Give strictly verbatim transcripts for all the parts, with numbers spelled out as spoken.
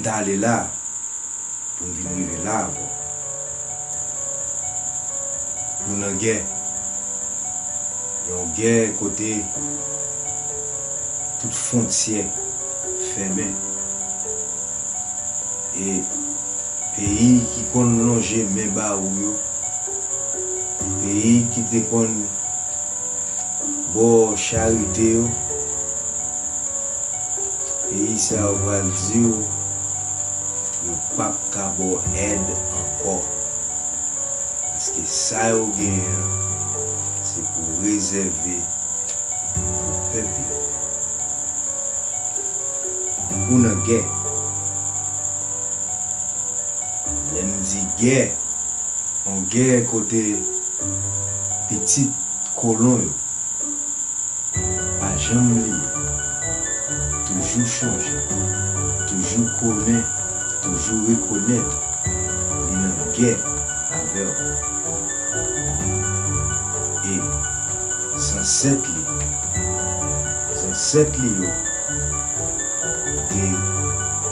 t ale la pou m vin rive la avè w. Nou nan gè. Yon gè kote tout fwontyè fèmen. E peyi ki konn lonje men ba ou yo, peyi ki te konn ba w charite yo, peyi sa yo pral di w yo p ap ka ba w èd ankò. Paske sa yo genyen an, se pou rezève pou pèp yo. Ou nan gè. Lè m di gè, yon gè kote pitit kolon yo pa janm bliye, toujou chonje, toujou konnen, toujou rekonèt li nan gè avè w. E zansèt li, zansèt li yo te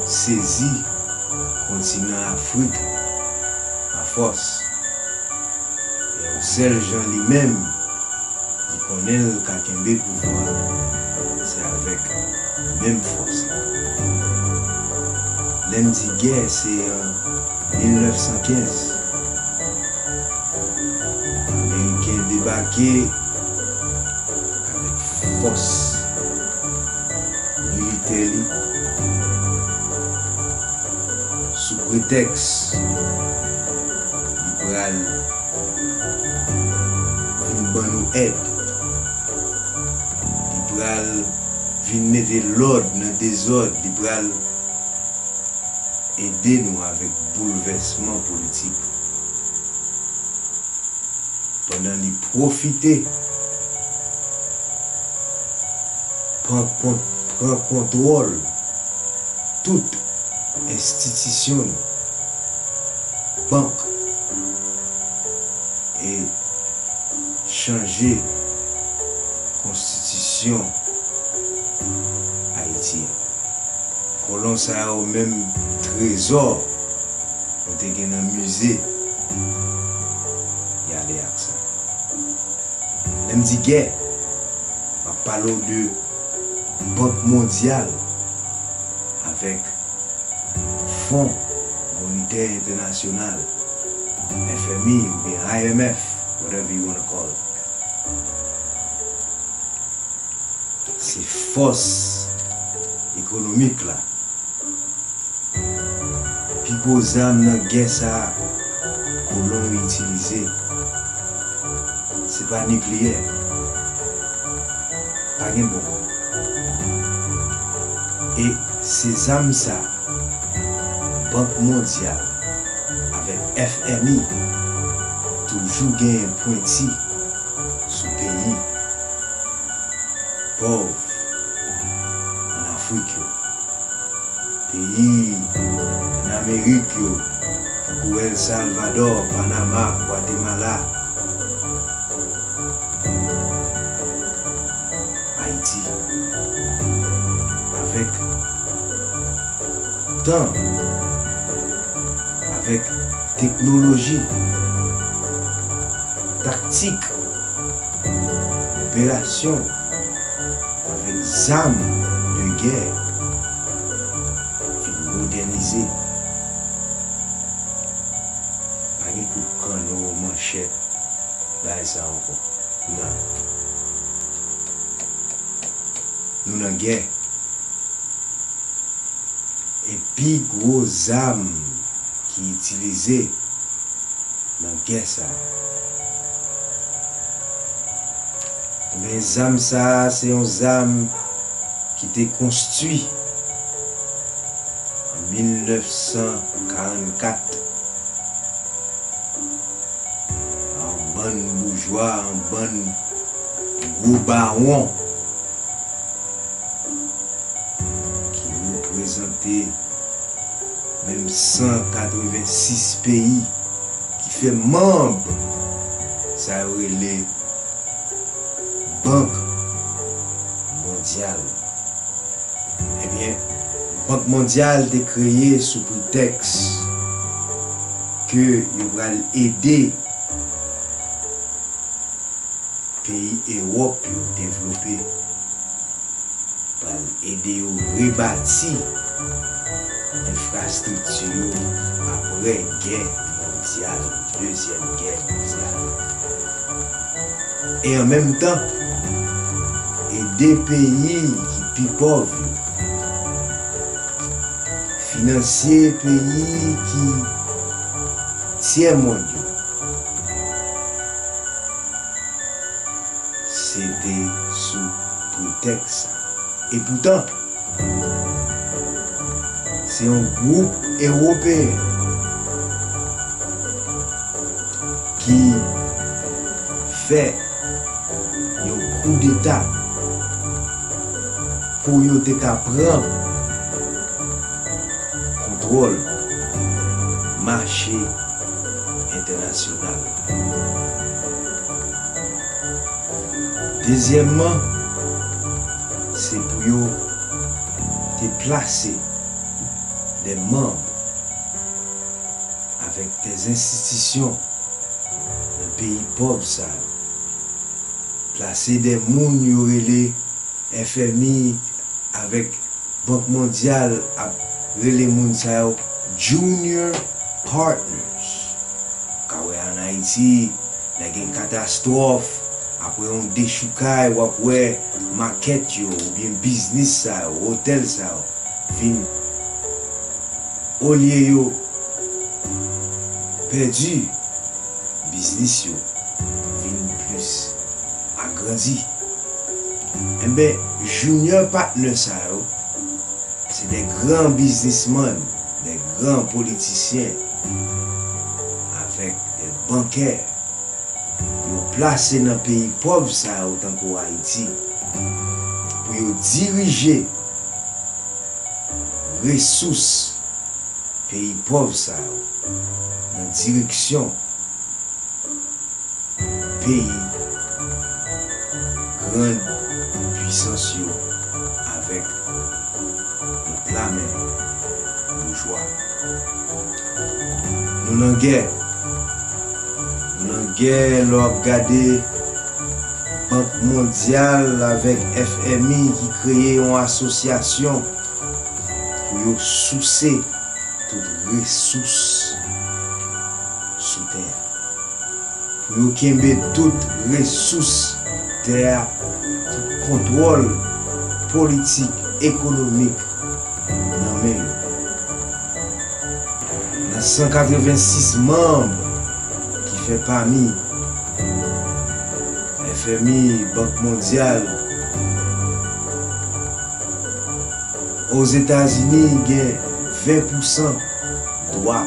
sezi kontinan Afrik pa fòs. E yon sèl jan li menm, li konnen l ka kenbe pouvwa, se avèk menm fòs la. Lè m di gè, se an mil nèf san kenz. Ameriken debake avèk fòs militè li sou pretèks li pral vin ban nou èd. Li pral vin mete lòd nan dezòd. Li pral ede nou avèk boulvèsman politik. Pandan li pwofite pran kont-, pran kontwòl tout enstitisyon nou, bank, e chanje konstitisyon Ayiti an. Kolon sa yo menm trezò nou te gen nan mize, y ale ak sa. Lè m di gè, m ap pale w de Bank Mondyal avèk Fon Monetè Entènasyonal, F M I oubyen I M F, whatever you wanna call it. Se fòs ekonomik la. Pi gwo zam nan gè sa a kolon yo itilize, se pa nikleyè. Pa gen bonm. E se zam sa a, Bank Mondyal avèk F M I toujou genyen pwenti sou peyi pòv ann Afrik yo, peyi ann Amerik yo, tankou El Salvador, Panama, Gwatemala, Ayiti. Avèk tan, avèk teknoloji, taktik, operasyon, avèk zam de gè, vin modènize. Pa gen kout kanno, manchèt, bagay sa ankò. Nan. Nou nan gè. E pi gwo zam ki itilize nan gè sa a. Men zam sa a, se yon zam ki te konstwi an mil nèf san karannkat pa yon bann boujwa, yon bann gwo bawon ki reprezante menm san katrevensis peyi ki fè manm sa yo rele Bank Mondyal. Ebyen, Bank Mondyal te kreye sou pretèks ke yo pral ede peyi Ewòp yo devlope, pral ede yo rebati enfrastrikti yo apre gè mondyal, dezyèm gè mondyal. E an menm tan, ede peyi ki pi pòv yo, finansye peyi ki tyè mond yo. Se te sou pretèks sa. Epoutan, se yon gwoup ewopeyen ki fè yon koudeta pou yo te ka pran kontwòl mache entènasyonal la. Dezyèmman, se pou yo te plase de manm avèk de enstitisyon nan peyi pòv sa yo. Plase de moun yo rele F M I avèk Bank Mondyal ap rele moun sa yo junior partners. Ou ka wè ann Ayiti, lè gen katastwòf, apre yon dechoukay, w ap wè makèt yo oubyen biznis sa yo, otèl sa yo vin, olye yo pèdi, biznis yo vin plis agrandi. Enben, junior partner sa yo, se de gran biznismann, de gran politisyen, avèk de bankè, yo plase nan peyi pòv sa yo, tankou Ayiti, pou yo dirije resous peyi pòv sa yo nan direksyon peyi grann pwisans yo avèk yon pla men boujwa. Nou nan gè. Nou nan gè lè w ap gade Bank Mondyal avèk F M I ki kreye yon asosyasyon pou yo souse tout resous sou tè a. Pou yo kenbe tout resous tè a, tout kontwòl politik, ekonomik nan men yo. Nan san katrevensis manm ki fè pami F M I, Bank Mondyal, Ozetazini gen ven pousan dwa,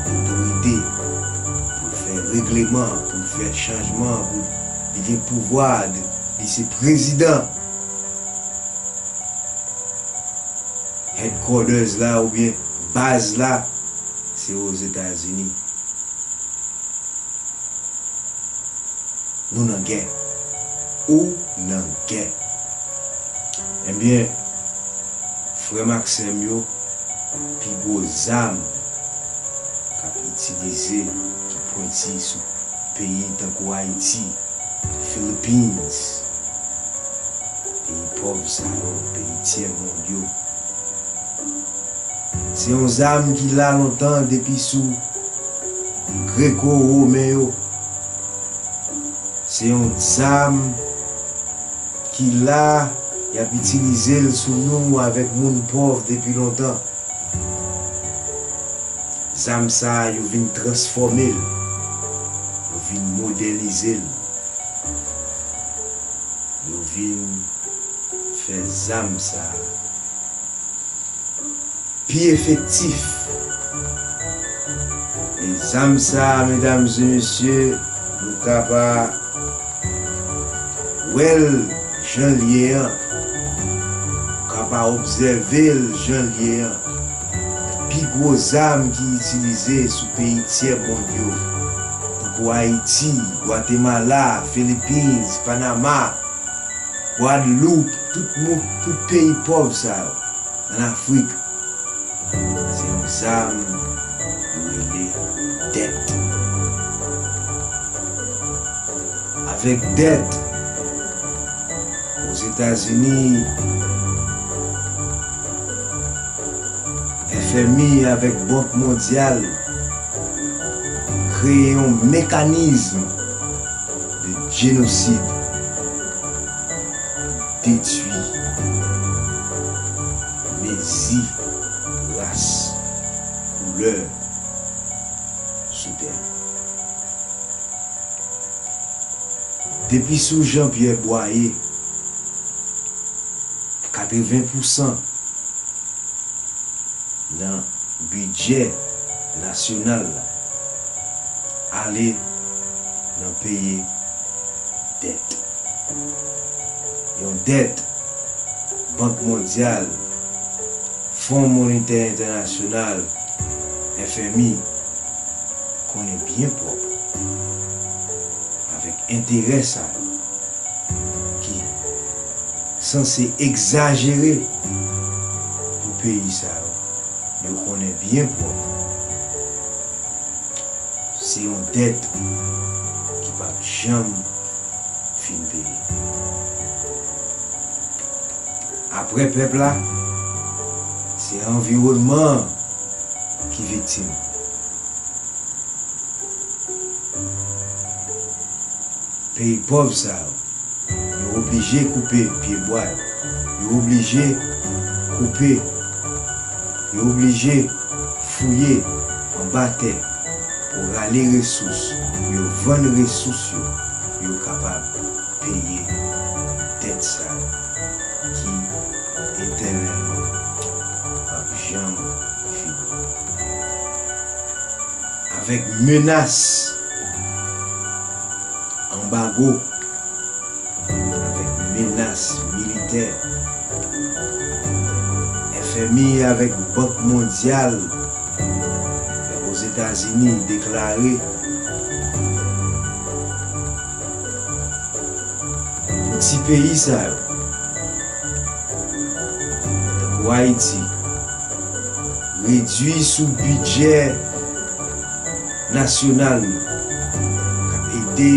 otorite pou l fè regleman, pou l fè chanjman, pou li gen pouvwa, li se prezidan. Headquarters la oubyen baz la, se Ozetazini. Nou nan gè. Ou nan gè. Ebyen, frè m ak sè m yo, pi gwo zam k ap itilize, ki pwenti sou peyi tankou Ayiti, Philippines, peyi pòv sa yo, peyi tyè mond yo, se yon zam ki la lontan depi sou Greko-Women yo. Se yon zam ki la, y ap itilize l sou nou avèk moun pòv depi lontan. Zam sa a, yo vin transfòme l, yo vin modènize l, yo vin fè zam sa a pi efektif. E zam sa a, medam e mesye, nou ka pa wè l jan l ye an, nou ka pa obsève l jan l ye an. Pi gwo zam ki itilize sou peyi tyè mond yo, tankou Ayiti, Gwatemala, Philippines, Panama, Gwadloup, tout moun, tout peyi pòv sa yo, ann Afrik, Se yon zam yo rele dèt. Avèk dèt, Ozetazini, F M I avèk Bank Mondyal kreye yon mekanizm de jenosid pou detwi, mezi, ras, koulè sou tè. Depi sou Jean Pierre Boyer, katreven pousan nan bidjè nasyonal la ale nan peye dèt. Yon dèt Bank Mondyal, Fon Monetè Entènasyonal, F M I, konnen byen pwòp avèk enterè sa yo ki sanse egzajere pou peyi sa yo, yo konnen byen pwòp se yon dèt ki p ap janm fin peye. Apre pèp la, se anviwònman an ki viktim. Peyi pòv sa yo, yo oblije koupe pyebwa yo, yo oblije koupe, yo oblije fouye anba tè pou rale resous, pou yo vann resous yo, pou yo kapab peye dèt sa yo ki etènèlman p ap janm fini. Avèk menas anbago, avèk menas militè, F M I avèk Bank Mondyal avèk Ozetazini deklare pou ti peyi sa yo, tankou Ayiti, redui sou bidjè nasyonal nou, k ap ede,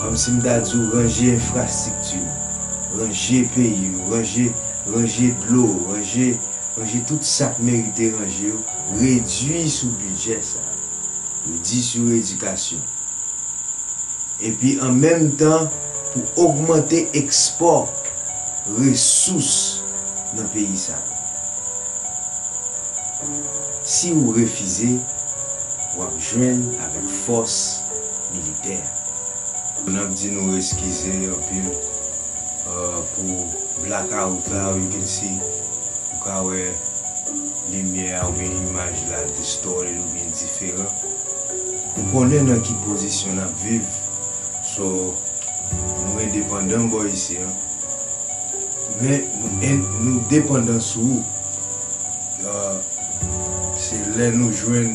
kòmsi m ta di w, ranje enfrastrikti nou, ranje peyi nou, ranje, ranje dlo, ranje, ranje tout sa k merite ranje yo, redui sou bidjè sa a, redui sou edikasyon. Epi an menm tan pou ogmante ekspò resous nan peyi sa yo. Si w refize, w ap jwenn avèk fòs militè. N ap di nou eskize anpil, euh, pou blackout la, you can see, ou ka wè limyè a oubyen imaj la distorted oubyen diferan. Ou konnen nan ki pozisyon n ap viv. So, nou endepandan bò isi an. Men nou en-, nou depandan sou ou. Ah, se lè nou jwenn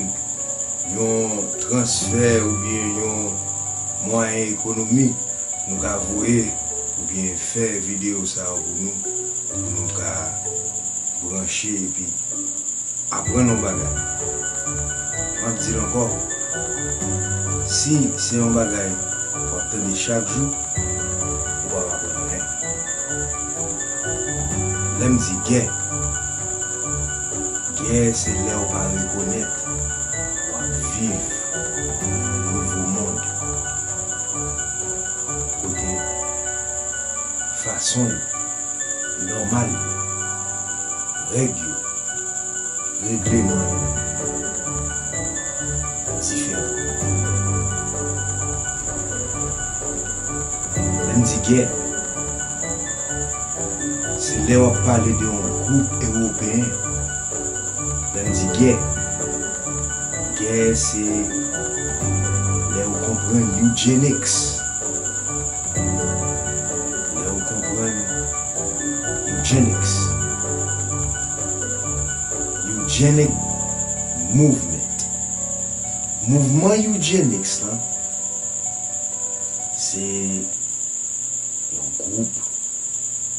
yon transfè oubyen yon mwayen ekonomik, nou ka voye oubyen fè videyo sa yo pou nou, pou nou ka branche epi aprann yon bagay. M ap di l ankò, si se yon bagay w ap tande chak jou, ou p ap aprann anyen. Lè m di gè, gè se lè w pa rekonèt w ap viv nan yon nouvo mond kote fason yo, nòmal yo, règ yo, regleman yo diferan. Lè m di gè, se lè w ap pale de yon gwoup ewopeyen. Lè m di gè, gè se lè w konprann eugenics. Lè w konprann eugenics. Eugenic movement. Mouvman eugenics lan, se yon gwoup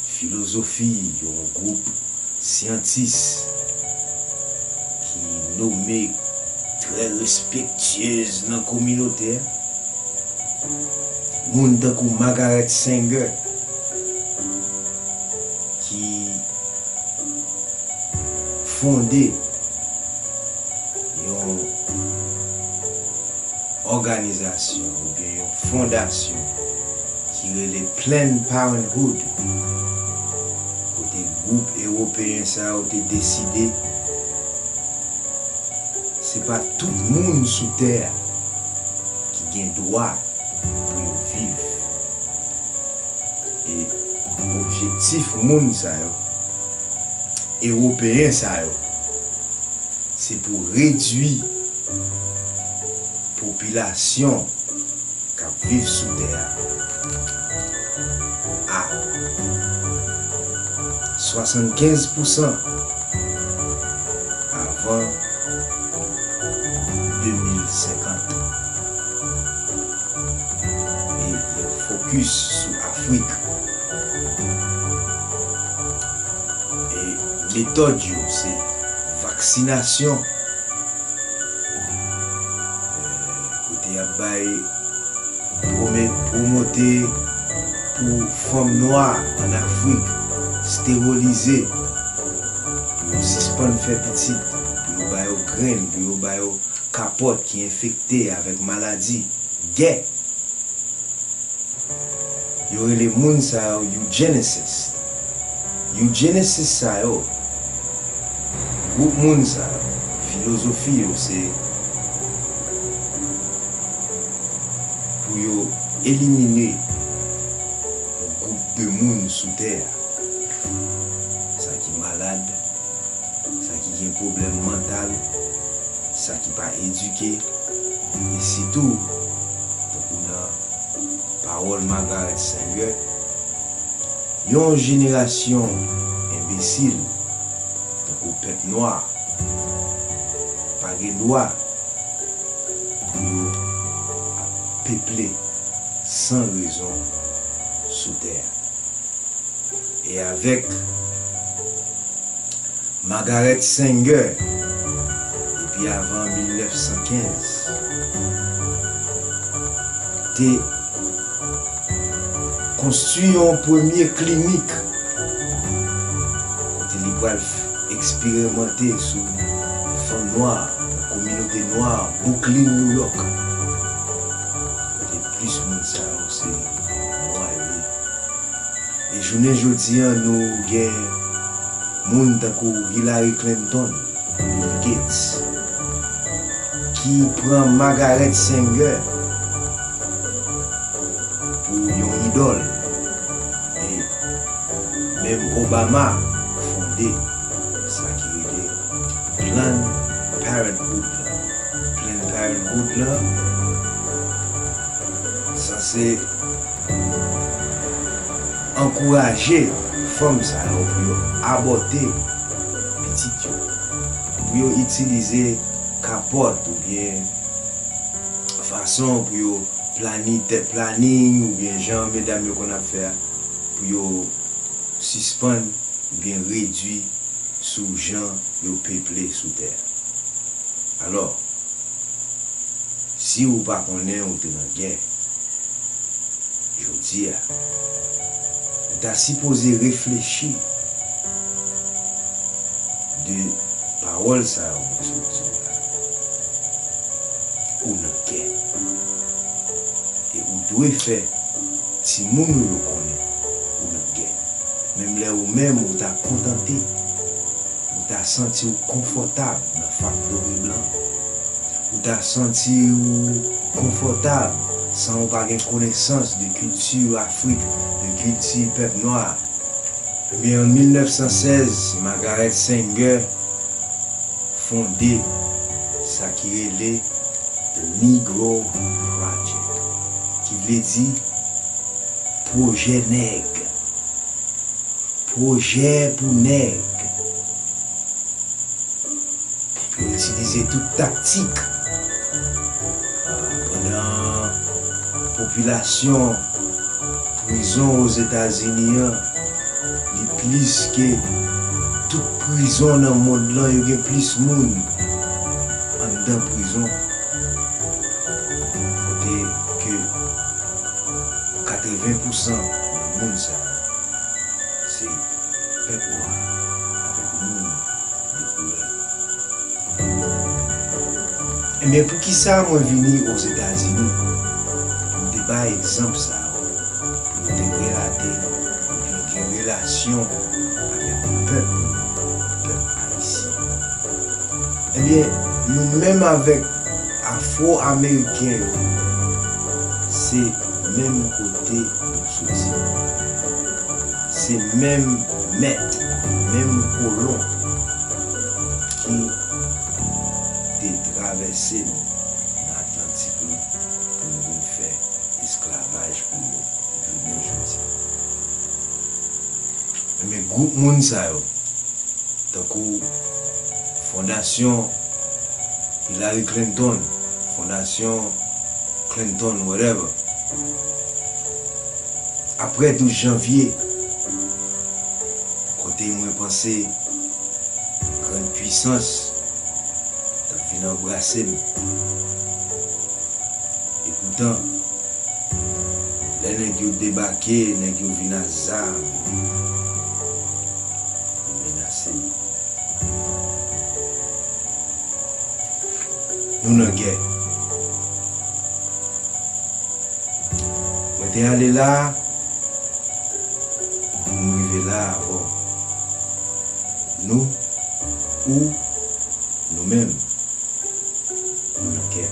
filozofi, yon gwoup syantis, nome trè respektyez nan kominote a. Moun tankou Margaret Sanger, ki fonde yon òganizasyon oubyen yon fondasyon ki rele Planned Parenthood, kote gwoup ewopeyen sa yo te deside se pa tout moun sou tè a ki gen dwa pou yo viv. E objektif moun sa yo, ewopeyen sa yo, se pou redui popilasyon k ap viv sou tè a a swasannkenz pousan avan de mil senkant. E yo fokis sou Afrik. E metòd yo se vaksinasyon, kote y ap bay pwome-, pwomote pou fanm nwa ann Afrik sterilize, pou yo sispann fè pitit, pou yo ba yo grenn, pou yo ba yo kapòt ki enfekte avèk maladi, gè. Yo rele moun sa yo eugenicist. Eugenicist sa yo, gwoup moun sa yo, filozofi yo se pou yo elimine yon gwoup de moun sou tè a. Sa ki malad, sa ki gen pwoblèm mantal, sa ki pa edike, e sitou, tankou nan pawòl Margaret Sanger, yon jenerasyon enbesil, tankou pèp nwa, pa gen dwa pou yo ap peple san rezon sou tè a. E avèk Margaret Sanger, depi avan mil nèf san kenz, te konstwi yon premye klinik kote li pral f-, eksperimante sou fanm nwa nan kominote nwa Brooklyn, New York, kote plis moun sa yo se nwa yo ye. E jounen jodi a, nou gen moun tankou Hillary Clinton, Bill Gates, ki pran Margaret Sanger pou yon idòl. E menm Obama fonde sa ki rele Planned Parenthood la. Planned Parenthood la sanse ankouraje fanm sa yo pou yo abòte pitit yo, pou yo itilize kapòt oubyen fason pou yo plani-, tèt planin oubyen jan medam yo konn ap fè a, pou yo sispann oubyen redui sou jan yo peple sou tè a. Alò, si ou pa konnen ou te nan gè, jodi a, ou ta sipoze reflechi de pawòl sa yo mwen sot di w la. Ou nan gè. E ou dwe fè timoun ou yo konnen ou nan gè. Menm lè ou menm ou ta kontante, ou ta santi w konfòtab nan fak dore blan, ou ta santi w konfòtab san ou pa gen konesans de kilti Afrik, de kilti pèp nwa. Ebyen, an mil nèf san sèz, Margaret Sanger fonde sa ki rele The Negro Project, ki vle di pwojè nèg, pwojè pou nèg. Yo itilize tout taktik, ah, pandan popilasyon prizon Ozetazini an, li plis ke tout prizon nan mond lan, yo gen plis moun nan prizon, kote ke katreven pousan nan moun sa yo, se pèp nwa avèk moun de koulè. Ebyen, poukisa mwen vini Ozetazini pou m te bay egzanp sa yo, pou m te relate, pou m gen relasyon avèk pèp, pèp ayisyen? Ebyen, nou menm avèk Afwo-Ameriken yo, se menm kote nou soti. Se menm mèt, menm kolon ki te travèse nou nan Atlantik lan pou nou vin fè esklavaj pou yo jounen jodi a. Men gwoup moun sa yo, tankou Fondasyon Hillary Clinton, Fondasyon Clinton, whatever. Apre douz janvye, kote mwen panse grann pwisans t ap vin anbrase m. Epoutan, lè nèg yo debake, nèg yo vin a zam, yo menase nou. Nou nan gè. Mwen te ale la a pou m rive la a avè w. Nou, ou, nou menm, nou nan gè.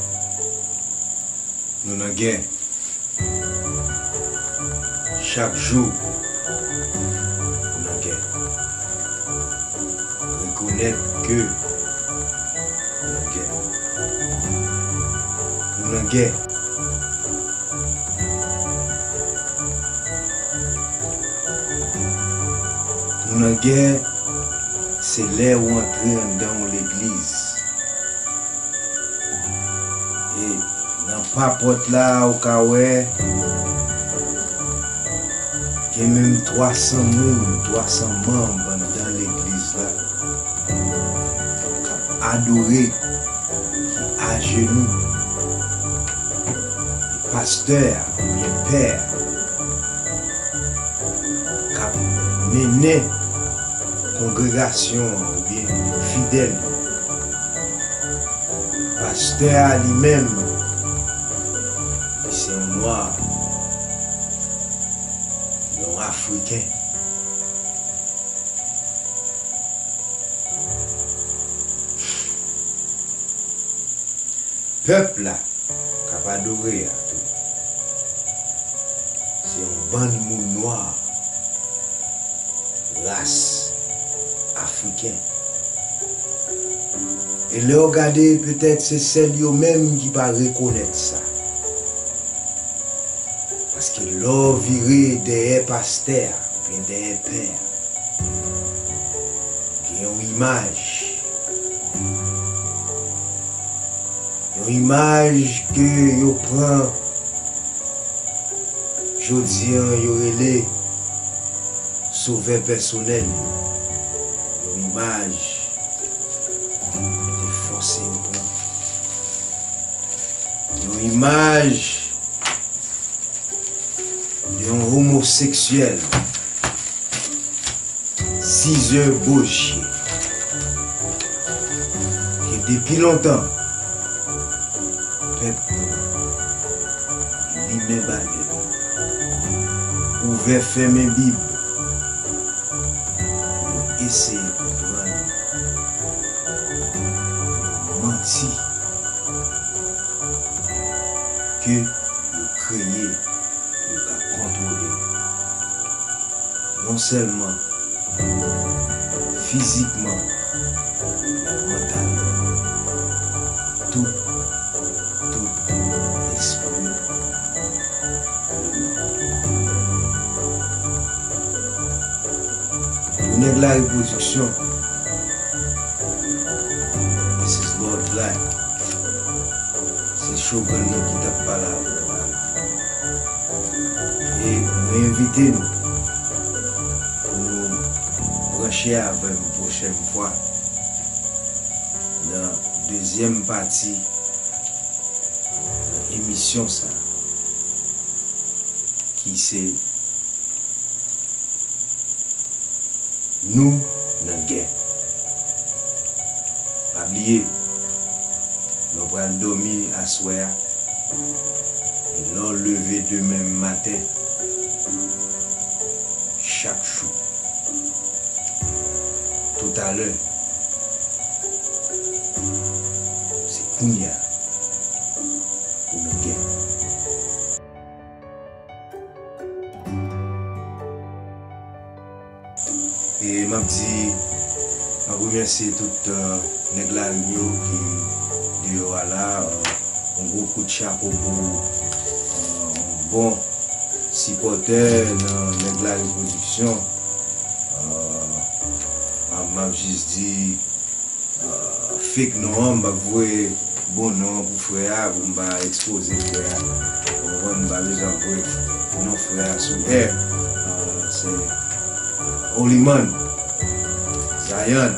Nou nan gè. Chak jou, nou nan gè. Rekonèt ke nou nan gè. Nou nan gè. Nou nan gè, se lè ou antre anndan yon legliz. E nan pa pòt la, ou ka wè, gen menm twa san moun, twa san manm anndan legliz la k ap adore, ki ajenou. E pastè a oubyen pè a k ap mennen kongregasyon an oubyen fidèl yo. Pastè a li menm, li se yon nwa, yon afriken. Pèp la k ap adore a tou, se yon bann moun nwa, ras afriken. E lè w gade, petèt se sèl yo menm ki pa rekonèt sa. Paske lè w vire dèyè pastè a, oubyen dèyè pè a, gen yon imaj. Yon imaj ke yo pran jodi an, yo rele sovè pèsonèl yo. Yon imaj yo te fòse yo pran. Yon imaj de yon omoseksyèl, Caesar Borgia, ke depi lontan, pèp nou an limen balèn, ouvè fèmen Bib, pou yo eseye konprann yon manti ke yo kreye pou yo ka kontwole non sèlman fizikman, men mantalman, tout, tout espri lemonn. Pou nèg la repwodiksyon, this is Lord Black. Se Shogun nou ki t ap pale avè w la. E mwen envite nou pou nou branche avè m pwochèn fwa nan de dezyèm pati nan emisyon sa a, ki se Nou nan gè. Pa bliye, lè w pral dòmi aswè a, e lè w leve demen maten, chak jou, toutalè, se kounye a ou nan gè. E m ap di, m ap remèsye tout, euh, nèg lari m yo ki deyò a la, euh, yon gwo kout chapo pou, euh, yon bon sipòtè nan Nèg Lari Pwodiksyon. Euh, m ap, m ap jis di, euh, fake non an, m p ap voye bon non an pou frè a, pou m pa ekspoze frè a. Ou konprann, m pa bezwen ap voye non frè a sou air. Euh, se Holy Man, Zion.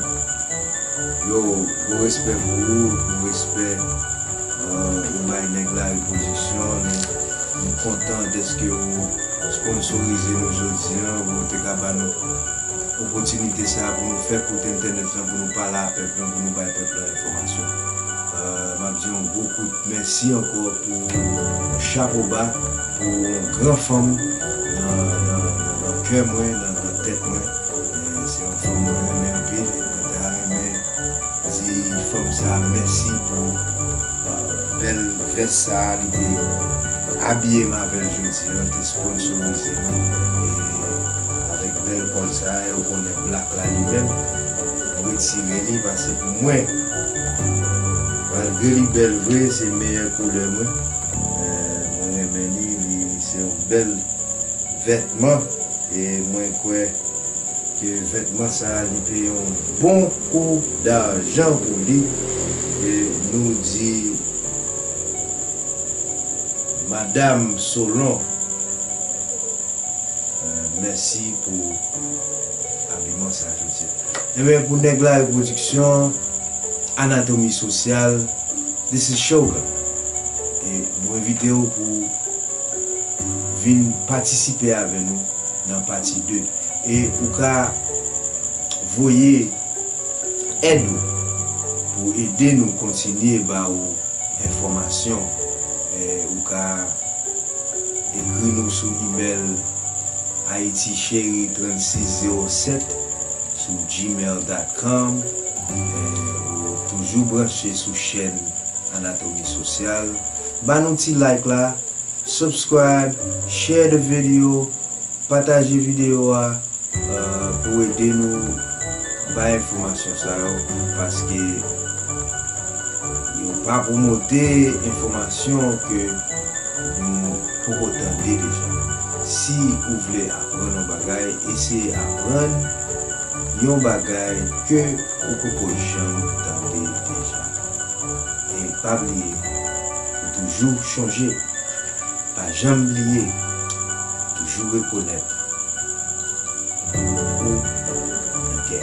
Yo, gwo respè pou ou, gwo respè, euh, ou bay Nèg Lari Pwodiksyon. Nou, nou kontan dèske ou sponsorize nou jodi a, pou ou te ka ba nou opòtinite sa a pou nou fè kout entènèt lan, pou nou pale a pèp lan, pou nou bay pèp lan enfòmasyon. Euh, m ap di yon gwo kout mèsi ankò pou yon chapo ba pou yon gran fanm nan, nan, nan, nan kè mwen, nan, nan tèt mwen. Euh, se yon fanm mwen renmen anpil, e mwen ta renmen di fanm sa a mèsi pou, euh, bèl vès sa a, li te abiye m avè l jodi a, li te sponsorize m, e avèk bèl kòd sa a, e ou konnen blak la li menm, m retire li, paske pou mwen, malgre li bèl vre, se meyè koulè mwen. Euh, mwen renmen li, li se yon bèl vètman, e mwen kwè ke vètman sa a, li peye yon bon kou dajan pou li. E nou di Madam Solon, euh, mèsi pou abiman sa a jodi a. Enben, pou Nèg Lari Pwodiksyon, Anatomi Sosyal, this is Shogun. E nou envite w pou vin patisipe avè nou nan pati de. E ou ka voye èd ou pou ede nou kontinye ba ou enfòmasyon. E ou ka ekri nou sou imèl haiticheri trannsis zewo sèt sou gmail dot com. E ou toujou branche sou chèn Anatomi Sosyal. Ba nou ti like la, subscribe, share the video, pataje videyo a, euh, pou ede nou bay enfòmasyon sa yo, paske yo pa pwomote enfòmasyon ke nou poko tande deja. Si ou vle aprann yon bagay, eseye aprann yon bagay ke ou poko janm tande deja. E pa bliye, pou toujou chonje, pa janm bliye, toujou rekonèt ou nan kè.